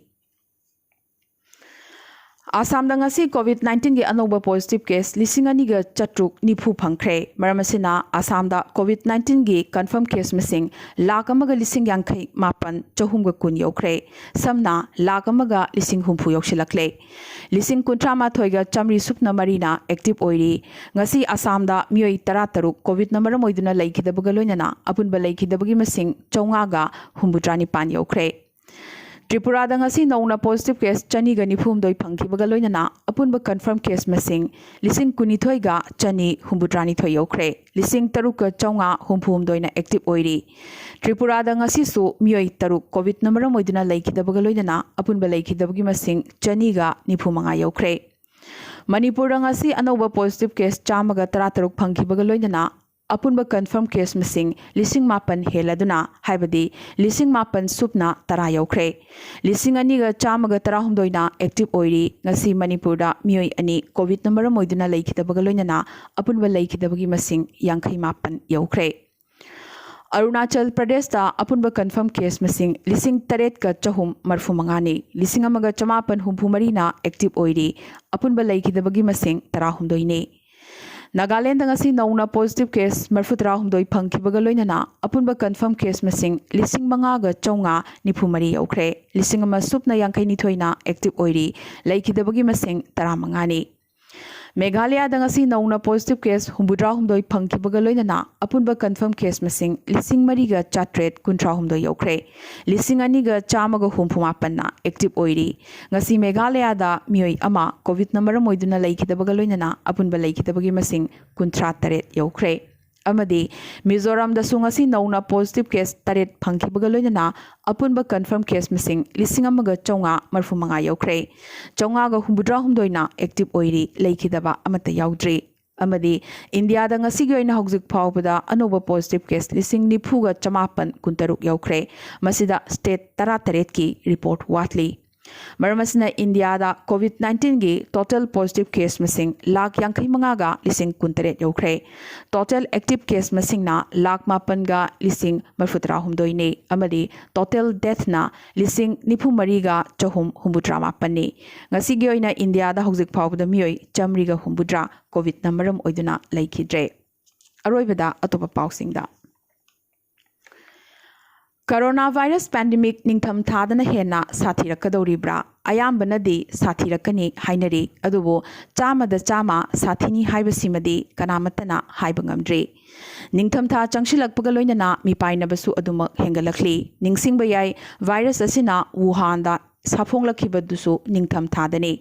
ꯑꯁꯥꯝꯗ ꯉꯁꯤ ꯀꯣꯚꯤꯗ ꯅꯥꯏꯟꯇꯤꯟꯒꯤ ꯑꯅꯧꯕ ꯄꯣꯖꯤꯇꯤꯚ ꯀꯦꯁ ꯂꯤꯁꯤꯡ ꯑꯅꯤꯒ ꯆꯥꯇ꯭ꯔꯨꯛ ꯅꯤꯐꯨ ꯐꯪꯈ꯭ꯔꯦ꯫ ꯃꯔꯝ ꯑꯁꯤꯅ ꯑꯁꯥꯝꯗ ꯀꯣꯚꯤꯗ ꯅꯥꯏꯟꯇꯤꯟꯒꯤ ꯀꯟꯐꯥꯔꯝ ꯀꯦꯁ ꯃꯁꯤꯡ ꯂꯥꯈ ꯑꯃꯒ ꯂꯤꯁꯤꯡ ꯌꯥꯡꯈꯩ ꯃꯥꯄꯟ ꯆꯍꯨꯝꯒ ꯀꯨꯟ ꯌꯧꯈ꯭ꯔꯦ꯫ ꯁꯝꯅ ꯂꯥꯈ ꯑꯃꯒ ꯂꯤꯁꯤꯡ ꯍꯨꯝꯐꯨ ꯌꯧꯁꯤꯜꯂꯛꯂꯦ꯫ ꯂꯤꯁꯤꯡ ꯀꯨꯟꯊ꯭ꯔꯥ ꯃꯥꯊꯣꯏꯒ ꯆꯥꯃꯔꯤ ꯁꯨꯞꯅ ꯃꯔꯤꯅ ꯑꯦꯛꯇꯤꯚ ꯑꯣꯏꯔꯤ꯫ ꯉꯁꯤ ꯑꯁꯥꯝꯗ ꯃꯤꯑꯣꯏ ꯇꯔꯥ ꯇꯔꯨꯛ ꯀꯣꯚꯤꯗꯅ ꯃꯔꯝ ꯑꯣꯏꯗꯨꯅ ꯂꯩꯈꯤꯗꯕꯒ ꯂꯣꯏꯅꯅ ꯑꯄꯨꯟꯕ ꯂꯩꯈꯤꯗꯕꯒꯤ ꯃꯁꯤꯡ ꯆꯥꯝꯃꯉꯥꯒ ꯍꯨꯝꯐꯨꯇꯔꯥ ꯅꯤꯄꯥꯟ ꯌꯧꯈ꯭ꯔꯦ꯫ ꯇ꯭ꯔꯤꯄꯨꯔꯥꯗ ꯉꯁꯤ ꯅꯧꯅ ꯄꯣꯖꯤꯇꯤꯚ ꯀꯦꯁ ꯆꯅꯤꯒ ꯅꯤꯐꯨ ꯍꯨꯝꯗꯣꯏ ꯐꯪꯈꯤꯕꯒ ꯂꯣꯏꯅꯅ ꯑꯄꯨꯟꯕ ꯀꯟꯐꯥꯔꯝ ꯀꯦꯁ ꯃꯁꯤꯡ ꯂꯤꯁꯤꯡ ꯀꯨꯟꯅꯤꯊꯣꯏꯒ ꯆꯅꯤ ꯍꯨꯝꯐꯨꯇꯔꯥꯅꯤꯊꯣꯏ ꯌꯧꯈ꯭ꯔꯦ꯫ ꯂꯤꯁꯤꯡ ꯇꯔꯨꯛꯀ ꯆꯥꯝꯃꯉꯥ ꯍꯨꯝꯐꯨ ꯍꯨꯝꯗꯣꯏꯅ ꯑꯦꯛꯇꯤꯚ ꯑꯣꯏꯔꯤ꯫ ꯇ꯭ꯔꯤꯄꯨꯔꯥꯗ ꯉꯁꯤꯁꯨ ꯃꯤꯑꯣꯏ ꯇꯔꯨꯛ ꯀꯣꯚꯤꯗꯅ ꯃꯔꯝ ꯑꯣꯏꯗꯨꯅ ꯂꯩꯈꯤꯗꯕꯒ ꯂꯣꯏꯅꯅ ꯑꯄꯨꯟꯕ ꯂꯩꯈꯤꯗꯕꯒꯤ ꯃꯁꯤꯡ ꯆꯅꯤꯒ ꯅꯤꯐꯨ ꯃꯉꯥ ꯌꯧꯈ꯭ꯔꯦ꯫ ꯃꯅꯤꯄꯨꯔꯗ ꯉꯁꯤ ꯑꯅꯧꯕ ꯄꯣꯖꯤꯇꯤꯚ ꯀꯦꯁ ꯆꯥꯝꯃꯒ ꯇꯔꯥ ꯇꯔꯨꯛ ꯐꯪꯈꯤꯕꯒ ꯂꯣꯏꯅꯅ ꯑꯄꯨꯟꯕ ꯀꯟꯐꯥꯔꯝ ꯀꯦꯁ ꯃꯁꯤꯡ ꯂꯤꯁꯤꯡ ꯃꯥꯄꯟ ꯍꯦꯜꯂꯗꯨꯅ, ꯍꯥꯏꯕꯗꯤ ꯂꯤꯁꯤꯡ ꯃꯥꯄꯟ ꯁꯨꯞꯅ ꯇꯔꯥ ꯌꯧꯈ꯭ꯔꯦ꯫ ꯂꯤꯁꯤꯡ ꯑꯅꯤꯒ ꯆꯥꯝꯃꯒ ꯇꯔꯥꯍꯨꯝꯗꯣꯏꯅ ꯑꯦꯛꯇꯤꯚ ꯑꯣꯏꯔꯤ꯫ ꯉꯁꯤ ꯃꯅꯤꯄꯨꯔꯗ ꯃꯤꯑꯣꯏ ꯑꯅꯤ ꯀꯣꯚꯤꯗꯅ ꯃꯔꯝ ꯑꯣꯏꯗꯨꯅ ꯂꯩꯈꯤꯗꯕꯒ ꯂꯣꯏꯅꯅ ꯑꯄꯨꯟꯕ ꯂꯩꯈꯤꯗꯕꯒꯤ ꯃꯁꯤꯡ ꯌꯥꯡꯈꯩ ꯃꯥꯄꯟ ꯌꯧꯈ꯭ꯔꯦ꯫ ꯑꯔꯨꯅꯥꯆꯜ ꯄ꯭ꯔꯗꯦꯁꯇ ꯑꯄꯨꯟꯕ ꯀꯟꯐꯥꯔꯝ ꯀꯦꯁ ꯃꯁꯤꯡ ꯂꯤꯁꯤꯡ ꯇꯔꯦꯠꯀ ꯆꯍꯨꯝ ꯃꯔꯤꯐꯨ ꯃꯉꯥꯅꯤ꯫ ꯂꯤꯁꯤꯡ ꯑꯃꯒ ꯆꯃꯥꯄꯟ ꯍꯨꯝꯐꯨ ꯃꯔꯤꯅ ꯑꯦꯛꯇꯤꯚ ꯑꯣꯏꯔꯤ꯫ ꯑꯄꯨꯟꯕ ꯂꯩꯈꯤꯗꯕꯒꯤ ꯃꯁꯤꯡ ꯇꯔꯥꯍꯨꯝꯗꯣꯏꯅꯤ꯫ ꯅꯥꯒꯥꯂꯦꯟꯗ ꯉꯁꯤ ꯅꯧꯅ ꯄꯣꯖꯤꯇꯤꯚ ꯀꯦꯁ ꯃꯔꯤꯐꯨ ꯇꯔꯥꯍꯨꯝꯗꯣꯏ ꯐꯪꯈꯤꯕꯒ ꯂꯣꯏꯅꯅ ꯑꯄꯨꯟꯕ ꯀꯟꯐꯥꯔꯝ ꯀꯦꯁ ꯃꯁꯤꯡ ꯂꯤꯁꯤꯡ ꯃꯉꯥꯒ ꯆꯥꯝꯃꯉꯥ ꯅꯤꯐꯨ ꯃꯔꯤ ꯌꯧꯈ꯭ꯔꯦ꯫ ꯂꯤꯁꯤꯡ ꯑꯃ ꯁꯨꯞꯅ ꯌꯥꯡꯈꯩ ꯅꯤꯊꯣꯏꯅ ꯑꯦꯛꯇꯤꯚ ꯑꯣꯏꯔꯤ꯫ ꯂꯩꯈꯤꯗꯕꯒꯤ ꯃꯁꯤꯡ ꯇꯔꯥꯃꯉꯥꯅꯤ꯫ ꯃꯦꯘꯥꯂꯌꯥꯗ ꯉꯁꯤ ꯅꯧꯅ ꯄꯣꯖꯤꯇꯤꯚ ꯀꯦꯁ ꯍꯨꯝꯐꯨꯇꯔꯥꯍꯨꯝꯗꯣꯏ ꯐꯪꯈꯤꯕꯒ ꯂꯣꯏꯅꯅ ꯑꯄꯨꯟꯕ ꯀꯟꯐꯥꯔꯝ ꯀꯦꯁ ꯃꯁꯤꯡ ꯂꯤꯁꯤꯡ ꯃꯔꯤꯒ ꯆꯥꯇ꯭ꯔꯦꯠ ꯀꯨꯟꯊ꯭ꯔꯥꯍꯨꯝꯗꯣꯏ ꯌꯧꯈ꯭ꯔꯦ꯫ ꯂꯤꯁꯤꯡ ꯑꯅꯤꯒ ꯆꯥꯝꯃꯒ ꯍꯨꯝꯐꯨ ꯃꯥꯄꯟꯅ ꯑꯦꯛꯇꯤꯚ ꯑꯣꯏꯔꯤ꯫ ꯉꯁꯤ ꯃꯦꯘꯥꯂꯌꯥꯗ ꯃꯤꯑꯣꯏ ꯑꯃ ꯀꯣꯚꯤꯗꯅ ꯃꯔꯝ ꯑꯣꯏꯗꯨꯅ ꯂꯩꯈꯤꯗꯕꯒ ꯂꯣꯏꯅꯅ ꯑꯄꯨꯟꯕ ꯂꯩꯈꯤꯗꯕꯒꯤ ꯃꯁꯤꯡ ꯀꯨꯟꯊ꯭ꯔꯥ ꯇꯔꯦꯠ ꯌꯧꯈ꯭ꯔꯦ꯫ ꯑꯃꯗꯤ ꯃꯤꯖꯣꯔꯥꯝꯗꯁꯨ ꯉꯁꯤ ꯅꯧꯅ positive case ꯇꯔꯦꯠ ꯐꯪꯈꯤꯕꯒ ꯂꯣꯏꯅꯅ ꯑꯄꯨꯟꯕ confirm case ꯃꯁꯤꯡ ꯂꯤꯁꯤꯡ ꯑꯃꯒ ꯆꯥꯝꯃꯉꯥ ꯃꯔꯤꯐꯨ ꯃꯉꯥ ꯌꯧꯈ꯭ꯔꯦ꯫ ꯆꯥꯝꯃꯉꯥꯒ ꯍꯨꯝꯐꯨꯇꯔꯥ ꯍꯨꯝꯗꯣꯏꯅ active ꯑꯣꯏꯔꯤ, ꯂꯩꯈꯤꯗꯕ ꯑꯃꯠꯇ ꯌꯥꯎꯗ꯭ꯔꯤ꯫ ꯑꯃꯗꯤ ꯏꯟꯗꯤꯌꯥꯗ ꯉꯁꯤꯒꯤ ꯑꯣꯏꯅ ꯍꯧꯖꯤꯛ ꯐꯥꯎꯕꯗ ꯑꯅꯧꯕ positive case ꯂꯤꯁꯤꯡ ꯅꯤꯐꯨꯒ ꯆꯃꯥꯄꯟ ꯀꯨꯟꯇꯔꯨꯛ ꯌꯧꯈ꯭ꯔꯦ꯫ ꯃꯁꯤꯗ state ꯇꯔꯥꯇꯔꯦꯠꯀꯤ report ꯋꯥꯠꯂꯤ꯫ ꯃꯔꯝ ꯑꯁꯤꯅ ꯏꯟꯗꯤꯌꯥꯗ COVID nineteenꯒꯤ total positive case ꯃꯁꯤꯡ ꯂꯥꯈ ꯌꯥꯡꯈꯩ ꯃꯉꯥꯒ ꯂꯤꯁꯤꯡ ꯀꯨꯟꯇꯔꯦꯠ ꯌꯧꯈ꯭ꯔꯦ꯫ Total active case ꯃꯁꯤꯡꯅ ꯂꯥꯈ ꯃꯥꯄꯟꯒ ꯂꯤꯁꯤꯡ ꯃꯔꯤꯐꯨꯇꯔꯥ ꯍꯨꯝꯗꯣꯏꯅꯤ ꯑꯃꯗꯤ total deathꯅ ꯂꯤꯁꯤꯡ ꯅꯤꯐꯨ ꯃꯔꯤꯒ ꯆꯍꯨꯝ ꯍꯨꯝꯐꯨꯇꯔꯥ ꯃꯥꯄꯟꯅꯤ꯫ ꯉꯁꯤꯒꯤ ꯑꯣꯏꯅ ꯏꯟꯗꯤꯌꯥꯗ ꯍꯧꯖꯤꯛ ꯐꯥꯎꯕꯗ ꯃꯤꯑꯣꯏ ꯆꯥꯝꯃꯔꯤꯒ ꯍꯨꯝꯐꯨꯇꯔꯥ COVIDꯅ ꯃꯔꯝ ꯑꯣꯏꯗꯨꯅ ꯂꯩꯈꯤꯗ꯭ꯔꯦ꯫ ꯑꯔꯣꯏꯕꯗ ꯑꯇꯣꯞꯄ ꯄꯥꯎꯁꯤꯡꯗ꯫ Corona virus pandemic ꯅꯤꯡꯊꯝ ꯊꯥꯗꯅ ꯍꯦꯟꯅ ꯁꯥꯊꯤꯔꯛꯀꯗꯧꯔꯤꯕ꯭ꯔꯥ? ꯑꯌꯥꯝꯕꯅꯗꯤ ꯁꯥꯊꯤꯔꯛꯀꯅꯤ ꯍꯥꯏꯅꯔꯤ, ꯑꯗꯨꯕꯨ ꯆꯥꯝꯃꯗ ꯆꯥꯝꯃ ꯁꯥꯊꯤꯅꯤ ꯍꯥꯏꯕꯁꯤꯃꯗꯤ ꯀꯅꯥꯃꯠꯇꯅ ꯍꯥꯏꯕ ꯉꯝꯗ꯭ꯔꯤ꯫ ꯅꯤꯡꯊꯝꯊꯥ ꯆꯪꯁꯤꯜꯂꯛꯄꯒ ꯂꯣꯏꯅꯅ ꯃꯤꯄꯥꯏꯅꯕꯁꯨ ꯑꯗꯨꯃꯛ ꯍꯦꯟꯒꯠꯂꯛꯂꯤ꯫ ꯅꯤꯡꯁꯤꯡꯕ ꯌꯥꯏ, virus ꯑꯁꯤꯅ ꯋꯨꯍꯥꯟꯗ ꯁꯥꯐꯣꯡꯂꯛꯈꯤꯕꯗꯨꯁꯨ ꯅꯤꯡꯊꯝ ꯊꯥꯗꯅꯤ꯫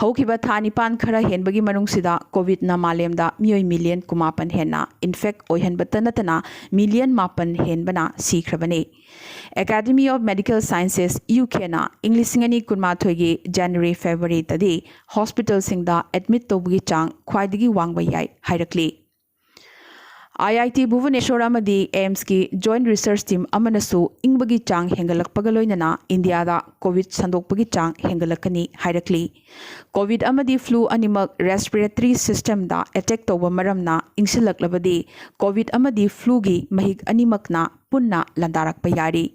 ꯍꯧꯈꯤꯕ ꯊꯥ ꯅꯤꯄꯥꯟ ꯈꯔ ꯍꯦꯟꯕꯒꯤ ꯃꯅꯨꯡꯁꯤꯗ COVIDꯅ ꯃꯥꯂꯦꯝꯗ ꯃꯤꯑꯣꯏ million ꯀꯨꯟꯃꯥꯄꯟ ꯍꯦꯟꯅ infect ꯑꯣꯏꯍꯟꯕꯇ ꯅꯠꯇꯅ million ꯃꯥꯄꯟ ꯍꯦꯟꯕꯅ ꯁꯤꯈ꯭ꯔꯕꯅꯤ꯫ Academy of Medical Sciences, UKꯅ ꯏꯪ ꯂꯤꯁꯤꯡ ꯑꯅꯤ ꯀꯨꯟꯃꯥꯊꯣꯏꯒꯤ January Februaryꯗꯗꯤ hospitalꯁꯤꯡꯗ admit ꯇꯧꯕꯒꯤ ꯆꯥꯡ ꯈ꯭ꯋꯥꯏꯗꯒꯤ ꯋꯥꯡꯕ ꯌꯥꯏ ꯍꯥꯏꯔꯛꯂꯤ꯫ IIT ꯚꯨꯕꯅꯦꯁꯣꯔ ꯑꯃꯗꯤ AIIMSꯀꯤ joint research team ꯑꯃꯅꯁꯨ ꯏꯪꯕꯒꯤ ꯆꯥꯡ ꯍꯦꯟꯒꯠꯂꯛꯄꯒ ꯂꯣꯏꯅꯅ ꯏꯟꯗꯤꯌꯥꯗ COVID ꯁꯟꯗꯣꯛꯄꯒꯤ ꯆꯥꯡ ꯍꯦꯟꯒꯠꯂꯛꯀꯅꯤ ꯍꯥꯏꯔꯛꯂꯤ꯫ COVID ꯑꯃꯗꯤ flu ꯑꯅꯤꯃꯛ respiratory systemꯗ attack ꯇꯧꯕ ꯃꯔꯝꯅ ꯏꯪꯁꯤꯜꯂꯛꯂꯕꯗꯤ COVID ꯑꯃꯗꯤ fluꯒꯤ ꯃꯍꯤꯛ ꯑꯅꯤꯃꯛꯅ ꯄꯨꯟꯅ ꯂꯥꯟꯗꯥꯔꯛꯄ ꯌꯥꯔꯤ꯫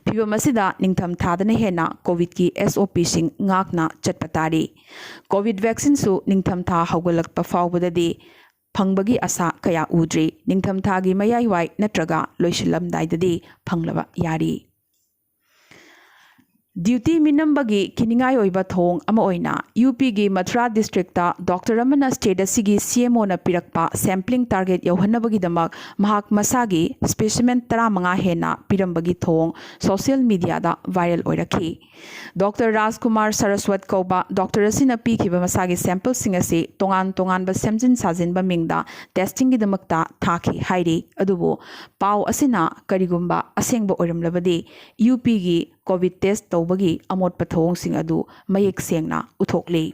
ꯐꯤꯚꯝ ꯑꯁꯤꯗ ꯅꯤꯡꯊꯝ ꯊꯥꯗꯅ ꯍꯦꯟꯅ COVIDꯀꯤ SOPꯁꯤꯡ ꯉꯥꯛꯅ ꯆꯠꯄ ꯇꯥꯔꯤ꯫ COVID vaccineꯁꯨ ꯅꯤꯡꯊꯝ ꯊꯥ ꯍꯧꯒꯠꯂꯛꯄ ꯐꯥꯎꯕꯗꯗꯤ ꯐꯪꯕꯒꯤ ꯑꯁꯥ ꯀꯌꯥ ꯎꯗ꯭ꯔꯤ꯫ ꯅꯤꯡꯊꯝ ꯊꯥꯒꯤ ꯃꯌꯥꯏꯋꯥꯏ ꯅꯠꯇ꯭ꯔꯒ ꯂꯣꯏꯁꯤꯜꯂꯝꯗꯥꯏꯗꯗꯤ ꯐꯪꯂꯕ ꯌꯥꯔꯤ꯫ ꯗ꯭ꯌꯨꯇꯤ ꯃꯤꯅꯝꯕꯒꯤ ꯀꯤꯅꯤꯡꯉꯥꯏ ꯑꯣꯏꯕ ꯊꯧꯑꯣꯡ ꯑꯃ ꯑꯣꯏꯅ ꯌꯨ ꯄꯤꯒꯤ ꯃꯊꯨꯔꯥ ꯗꯤꯁꯇ꯭ꯔꯤꯛꯇ ꯗꯣꯛꯇꯔ ꯑꯃꯅ ꯁ꯭ꯇꯦꯠ ꯑꯁꯤꯒꯤ ꯁꯤ ꯑꯦꯝ ꯑꯣꯅ ꯄꯤꯔꯛꯄ ꯁꯦꯝꯄ꯭ꯂꯤꯡ ꯇꯥꯔꯒꯦꯠ ꯌꯧꯍꯟꯅꯕꯒꯤꯗꯃꯛ ꯃꯍꯥꯛ ꯃꯁꯥꯒꯤ ꯁ꯭ꯄꯦꯁꯤꯃꯦꯟ ꯇꯔꯥꯃꯉꯥ ꯍꯦꯟꯅ ꯄꯤꯔꯝꯕꯒꯤ ꯊꯧꯑꯣꯡ ꯁꯣꯁꯤꯌꯦꯜ ꯃꯤꯗꯤꯌꯥꯗ ꯚꯥꯏꯔꯦꯜ ꯑꯣꯏꯔꯛꯈꯤ꯫ ꯗꯣꯛꯇꯔ ꯔꯥꯖꯀꯨꯃꯥꯔ ꯁꯔꯁꯋꯠ ꯀꯧꯕ ꯗꯣꯛꯇꯔ ꯑꯁꯤꯅ ꯄꯤꯈꯤꯕ ꯃꯁꯥꯒꯤ ꯁꯦꯝꯄꯜꯁꯤꯡ ꯑꯁꯤ ꯇꯣꯉꯥꯟ ꯇꯣꯉꯥꯟꯕ ꯁꯦꯝꯖꯤꯟ ꯁꯥꯖꯤꯟꯕ ꯃꯤꯡꯗ ꯇꯦꯁꯇꯤꯡꯒꯤꯗꯃꯛꯇ ꯊꯥꯈꯤ ꯍꯥꯏꯔꯤ꯫ ꯑꯗꯨꯕꯨ ꯄꯥꯎ ꯑꯁꯤꯅ ꯀꯔꯤꯒꯨꯝꯕ ꯑꯁꯦꯡꯕ ꯑꯣꯏꯔꯝꯂꯕꯗꯤ ꯌꯨ ꯄꯤꯒꯤ ꯀꯣꯚꯤꯗ ꯇꯦꯁ ꯇꯧꯕꯒꯤ ꯑꯃꯣꯠꯄ ꯊꯧꯑꯣꯡꯁꯤꯡ ꯑꯗꯨ ꯃꯌꯦꯛ ꯁꯦꯡꯅ ꯎꯠꯊꯣꯛꯂꯤ꯫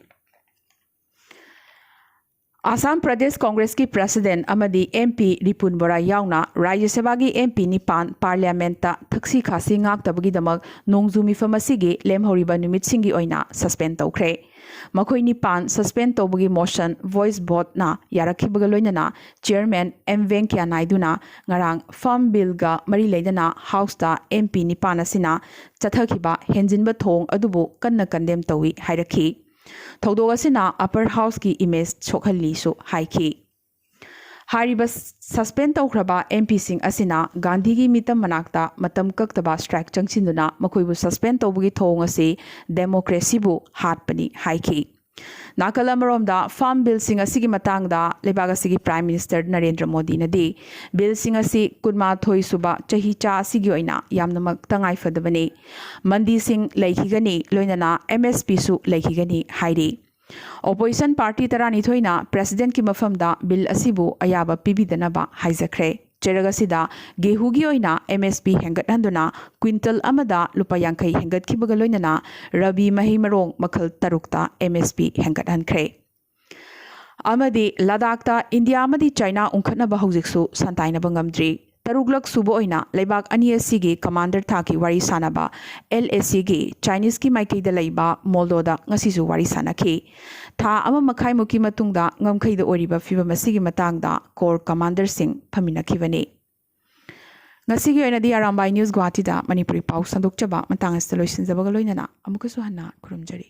ꯑꯁꯥꯝ ꯄ꯭ꯔꯗꯦꯁ ꯀꯣꯡꯒ꯭ꯔꯦꯁꯀꯤ ꯄ꯭ꯔꯦꯁꯤꯗꯦꯟꯠ ꯑꯃꯗꯤ ꯑꯦꯝ ꯄꯤ ꯔꯤꯄꯨꯟ ꯕꯣꯔꯥ ꯌꯥꯎꯅ ꯔꯥꯖ꯭ꯌ ꯁꯚꯥꯒꯤ ꯑꯦꯝ ꯄꯤ ꯅꯤꯄꯥꯟ ꯄꯥꯔꯂꯤꯌꯥꯃꯦꯟꯠꯇ ꯊꯛꯁꯤ ꯈꯥꯁꯤ ꯉꯥꯛꯇꯕꯒꯤꯗꯃꯛ ꯅꯣꯡꯖꯨ ꯃꯤꯐꯝ ꯑꯁꯤꯒꯤ ꯂꯦꯝꯍꯧꯔꯤꯕ ꯅꯨꯃꯤꯠꯁꯤꯡꯒꯤ ꯑꯣꯏꯅ ꯁꯁꯄꯦꯟ ꯇꯧꯈ꯭ꯔꯦ꯫ ꯃꯈꯣꯏ ꯅꯤꯄꯥꯟ ꯁꯁꯄꯦꯟ ꯇꯧꯕꯒꯤ ꯃꯣꯁꯟ ꯚꯣꯏꯁ ꯚꯣꯠꯅ ꯌꯥꯔꯛꯈꯤꯕꯒ ꯂꯣꯏꯅꯅ ꯆꯤꯌꯔꯃꯦꯟ ꯑꯦꯝ ꯚꯦꯡꯀꯌꯥ ꯅꯥꯏꯗꯨꯅ ꯉꯔꯥꯡ ꯐꯥꯔꯝ ꯕꯤꯜꯒ ꯃꯔꯤ ꯂꯩꯅꯅ ꯍꯥꯎꯁꯇ ꯑꯦꯝ ꯄꯤ ꯅꯤꯄꯥꯟ ꯑꯁꯤꯅ ꯆꯠꯊꯈꯤꯕ ꯍꯦꯟꯖꯤꯟꯕ ꯊꯧꯑꯣꯡ ꯑꯗꯨꯕꯨ ꯀꯟꯅ ꯀꯟꯗꯦꯝ ꯇꯧꯏ ꯍꯥꯏꯔꯛꯈꯤ꯫ ꯊꯧꯗꯣꯛ ꯑꯁꯤꯅ ꯑꯄꯔ ꯍꯥꯎꯁꯀꯤ ꯏꯃꯦꯖ ꯁꯣꯛꯍꯜꯂꯤꯁꯨ ꯍꯥꯏꯈꯤ꯫ ꯍꯥꯏꯔꯤꯕ ꯁꯁꯄꯦꯟ ꯇꯧꯈ꯭ꯔꯕ ꯑꯦꯝ ꯄꯤꯁꯤꯡ ꯑꯁꯤꯅ ꯒꯥꯟꯙꯤꯒꯤ ꯃꯤꯇꯝ ꯃꯅꯥꯛꯇ ꯃꯇꯝ ꯀꯛꯇꯕ ꯁ꯭ꯇ꯭ꯔꯥꯏꯛ ꯆꯪꯁꯤꯟꯗꯨꯅ ꯃꯈꯣꯏꯕꯨ ꯁꯁꯄꯦꯟ ꯇꯧꯕꯒꯤ ꯊꯧꯑꯣꯡ ꯑꯁꯤ ꯗꯦꯃꯣꯀ꯭ꯔꯦꯁꯤꯕꯨ ꯍꯥꯠꯄꯅꯤ ꯍꯥꯏꯈꯤ꯫ ꯅꯥꯀꯜ ꯑꯃꯔꯣꯝꯗ, ꯐꯥꯔꯝ ꯕꯤꯜꯁꯤꯡ ꯑꯁꯤꯒꯤ ꯃꯇꯥꯡꯗ ꯂꯩꯕꯥꯛ ꯑꯁꯤꯒꯤ ꯄ꯭ꯔꯥꯏꯝ ꯃꯤꯅꯤꯁꯇꯔ ꯅꯔꯦꯟꯗ꯭ꯔ ꯃꯣꯗꯤꯅꯗꯤ ꯕꯤꯜꯁꯤꯡ ꯑꯁꯤ ꯀꯨꯟꯃꯥꯊꯣꯏ ꯁꯨꯕ ꯆꯍꯤꯆꯥ ꯑꯁꯤꯒꯤ ꯑꯣꯏꯅ ꯌꯥꯝꯅꯃꯛ ꯇꯉꯥꯏ ꯐꯗꯕꯅꯤ, ꯃꯟꯗꯤꯁꯤꯡ ꯂꯩꯈꯤꯒꯅꯤ, ꯂꯣꯏꯅꯅ ꯑꯦꯝ ꯑꯦꯁ ꯄꯤꯁꯨ ꯂꯩꯈꯤꯒꯅꯤ ꯍꯥꯏꯔꯤ꯫ ꯑꯣꯄꯣꯖꯤꯁꯟ ꯄꯥꯔꯇꯤ ꯇꯔꯥꯅꯤꯊꯣꯏꯅ ꯄ꯭ꯔꯦꯁꯤꯗꯦꯟꯠꯀꯤ ꯃꯐꯝꯗ ꯕꯤꯜ ꯑꯁꯤꯕꯨ ꯑꯌꯥꯕ ꯄꯤꯕꯤꯗꯅꯕ ꯍꯥꯏꯖꯈ꯭ꯔꯦ꯫ ꯆꯩꯔꯛ ꯑꯁꯤꯗ ꯒꯦꯍꯨꯒꯤ ꯑꯣꯏꯅ ꯑꯦꯝ ꯑꯦꯁ ꯄꯤ ꯍꯦꯟꯒꯠꯍꯟꯗꯨꯅ ꯀ꯭ꯋꯤꯟꯇꯜ ꯑꯃꯗ ꯂꯨꯄꯥ ꯌꯥꯡꯈꯩ ꯍꯦꯟꯒꯠꯈꯤꯕꯒ ꯂꯣꯏꯅꯅ ꯔꯕꯤ ꯃꯍꯩ ꯃꯔꯣꯡ ꯃꯈꯜ ꯇꯔꯨꯛꯇ ꯑꯦꯝ ꯑꯦꯁ ꯄꯤ ꯍꯦꯟꯒꯠꯍꯟꯈ꯭ꯔꯦ꯫ ꯑꯃꯗꯤ ꯂꯗꯥꯈꯇ ꯏꯟꯗꯤꯌꯥ ꯑꯃꯗꯤ ꯆꯥꯏꯅꯥ ꯎꯪꯈꯠꯅꯕ ꯍꯧꯖꯤꯛꯁꯨ ꯁꯟꯇꯥꯏꯅꯕ ꯉꯝꯗ꯭ꯔꯤ꯫ ꯇꯔꯨꯛꯂꯛ ꯁꯨꯕ ꯑꯣꯏꯅ ꯂꯩꯕꯥꯛ ꯑꯅꯤ ꯑꯁꯤꯒꯤ ꯀꯃꯥꯟꯗꯔ ꯊꯥꯛꯀꯤ ꯋꯥꯔꯤ ꯁꯥꯅꯕ ꯑꯦꯜ ꯑꯦ ꯁꯤꯒꯤ ꯆꯥꯏꯅꯤꯁꯀꯤ ꯃꯥꯏꯀꯩꯗ ꯂꯩꯕ ꯃꯣꯜꯗꯣꯗ ꯉꯁꯤꯁꯨ ꯋꯥꯔꯤ ꯁꯥꯅꯈꯤ꯫ ꯊꯥ ꯑꯃ ꯃꯈꯥꯏꯃꯨꯛꯀꯤ ꯃꯇꯨꯡꯗ ꯉꯝꯈꯩꯗ ꯑꯣꯏꯔꯤꯕ ꯐꯤꯚꯝ ꯑꯁꯤꯒꯤ ꯃꯇꯥꯡꯗ ꯀꯣꯔ ꯀꯃꯥꯟꯗꯔꯁꯤꯡ ꯐꯝꯃꯤꯟꯅꯈꯤꯕꯅꯤ꯫ ꯉꯁꯤꯒꯤ ꯑꯣꯏꯅꯗꯤ ꯑꯔꯥꯝꯕꯥꯏ ꯅ꯭ꯌꯨꯁ ꯒꯨꯋꯥꯍꯥꯇꯤꯗ ꯃꯅꯤꯄꯨꯔꯤ ꯄꯥꯎ ꯁꯟꯗꯣꯛꯆꯕ ꯃꯇꯥꯡ ꯑꯁꯤꯗ ꯂꯣꯏꯁꯤꯟꯖꯕꯒ ꯂꯣꯏꯅꯅ ꯑꯃꯨꯛꯀꯁꯨ ꯍꯟꯅ ꯈꯨꯔꯨꯝꯖꯔꯤ꯫